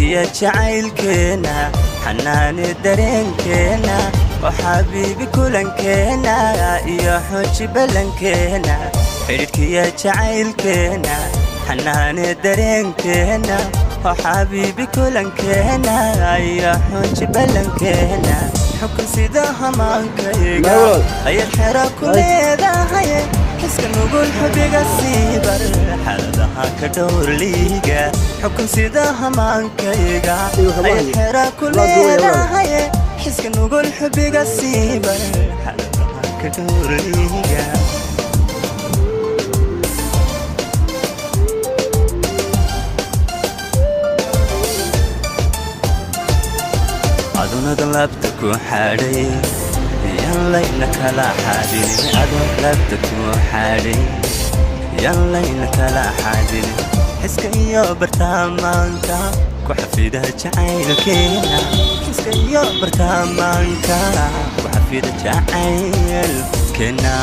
Xidhiidhkiya jacaylkeenna, xanaane dareenkeenna, oo xabiibi kulankeenna iyo xooji ballankeenna. Xidhiidhkiya jacaylkeenna, xanaane dareenkeenna, oo xabiibi kulankeenna iyo xooji ballankeenna. Xukun sida hamaankayga ayaad xero ku leedahay, xiska nugul xubiga siibar, xaaladaha ka dhowr liiga. Xukun sida hamaankayga ayaad xero ku leedahay, xiska nugul xubiga siibar, xaaladaha ka dhowr liiga. Adunada laabta ku xadhay yan layna kala xadin, adun laabta ku xadhay yan layna kala xadin. Xiska iyo bartaamaanka ku xafida jacaylkeena, xiska iyo bartaamaanka ku xafida jacaylkeena.